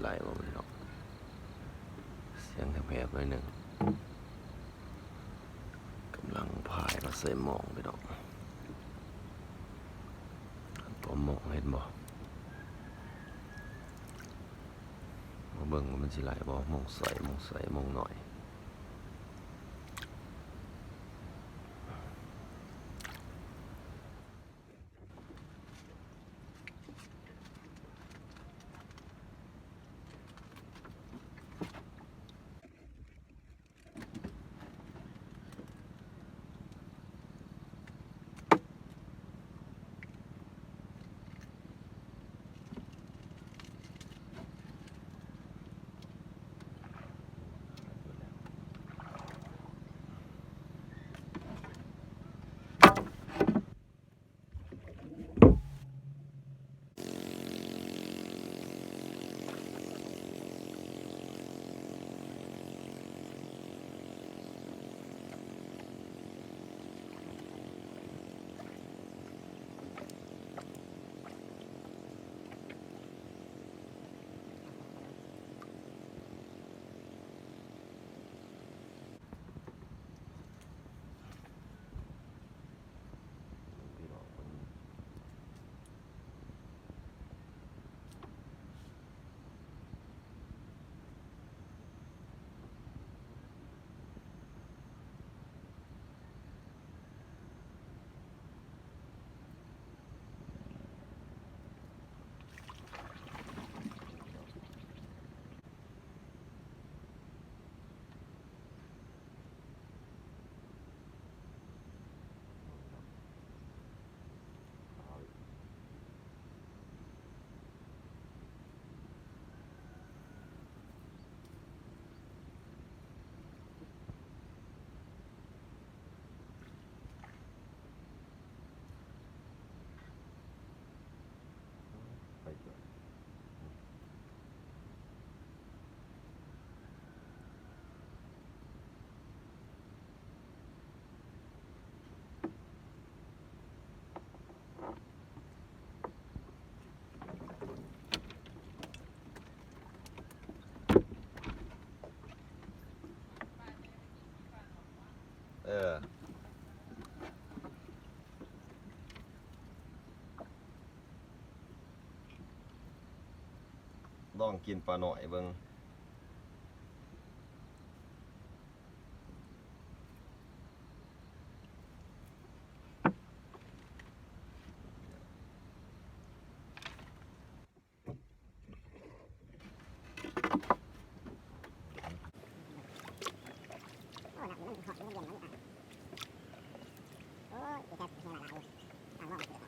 ຫຼາຍບໍ່ພີ່ນ້ອງ? ສຽງແຫບໆໜ້ອຍໜຶ່ງ. ກຳລັງພາຍມາໃສ່ໝອງພີ່ນ້ອງ. ຕົວໝອງເຫັນບໍ່? ມາເບິ່ງວ່າມັນຊິຫຼາຍບໍ່? ໝອງໃສ ໝອງໃສ ໝອງໜ້ອຍ. ເອີ ລອງກິນປາໜ້ອຍເບິ່ງ. ໂອ້ ນ້ຳມັນຫອມ ມັນເຢັນ ມັນ ໂອ້ຍ ແຊບ ແຮງຫຼາຍ ເອົາ ລອງເບິ່ງ.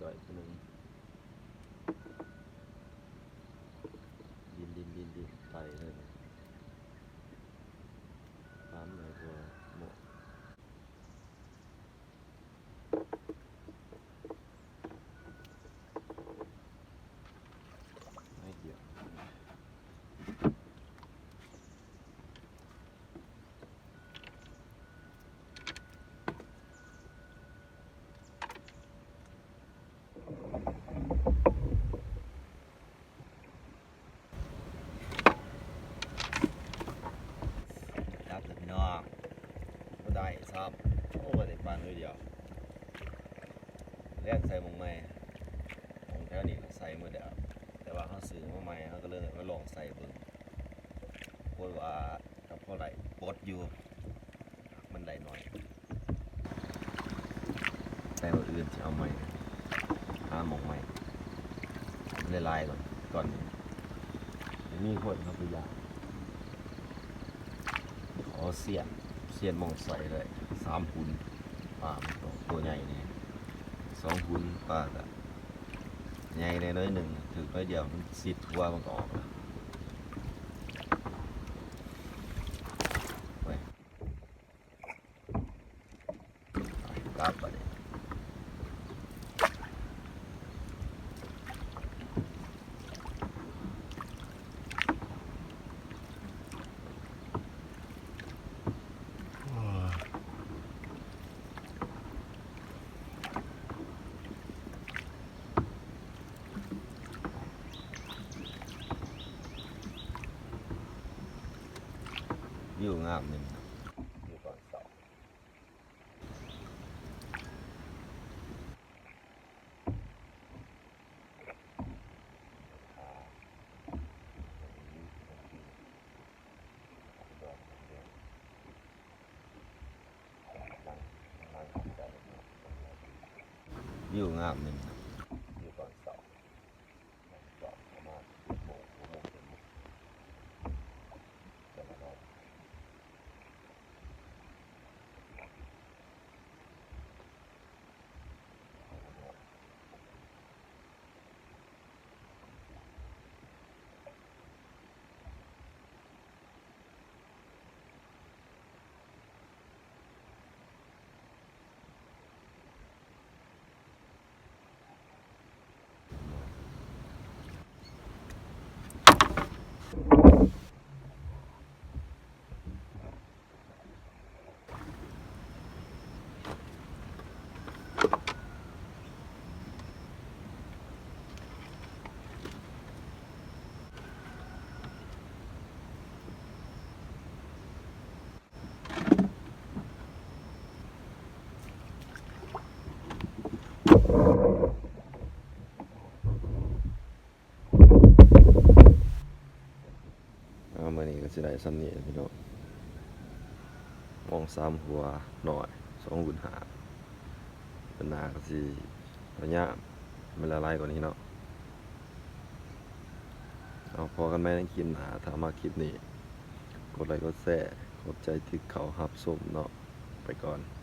ດ້ອຍໂຕໜຶ່ງ ດິນໆໆໆ ໄປເລີຍ ປາມໃຫຍ່ກວ່າໝໍ້ ໄມ້ດຽວ. ຈັບເດີພີ່ນ້ອງ ບໍ່ໄດ້ຊ້ຳ ໂອ້ ໄດ້ປານໜ້ອຍດຽວ ແລ່ນໃສ່ໝ່ອງໃໝ່ ໝ່ອງແຖວນີ້ກໍໃສ່ໝົດແລ້ວ ແຕ່ວ່າເຮົາຊື້ມາໃໝ່ ເຮົາກໍເລີຍມາລອງໃສ່ເບິ່ງ ປາກົດວ່າກໍພໍໄດ້ປົດຢູ່ ມັນໄດ້ໜ້ອຍ ແຕ່ມື້ອື່ນຊິເອົາໃໝ່ ຫາໝ່ອງໃໝ່ ມັນຫຼາຍໆກ່ອນ ກ່ອນນີ້ ມີຄົນເຮົາໄປຢາກ ຂໍສຽນ ສຽນໝ່ອງໃສ່ໄດ້ ສາມຫຸນ ປາມັນກໍໂຕໃຫຍ່ແດ່ ສອງຫຸນ ປາກະໃຫຍ່ແດ່ໜ້ອຍໜຶ່ງ ຖືກໜ້ອຍດຽວ ມັນຊິດຫົວມັນກໍອອກແລ້ວ ໄປ ໄປ ກັບບາດນີ້ ວິວງາມເລີຍ ວິວຕອນເຊົ້າ. ວິວງາມເລີຍ ວິວຕອນເຊົ້າ. ເອົາ ມື້ນີ້ກໍຊິໄດ້ສ່ຳນີ້ແຫຼະພີ່ນ້ອງ ມອງສາມຫົວນ້ອຍ ສອງຫຸນຫ້າ ເປັນໜ້າກໍຊິພະຍາຍາມ ມັນຫຼາຍໆກວ່ານີ້ເນາະ. ເອົາ ພໍ້ກັນໃໝ່ໃນຄລິບໜ້າ ຖ້າມັກຄລິບນີ້ ກົດໄລກ໌ ກົດແຊ ຂອບໃຈທີ່ເຂົ້າຮັບຊົມເນາະ ໄປກ່ອນ.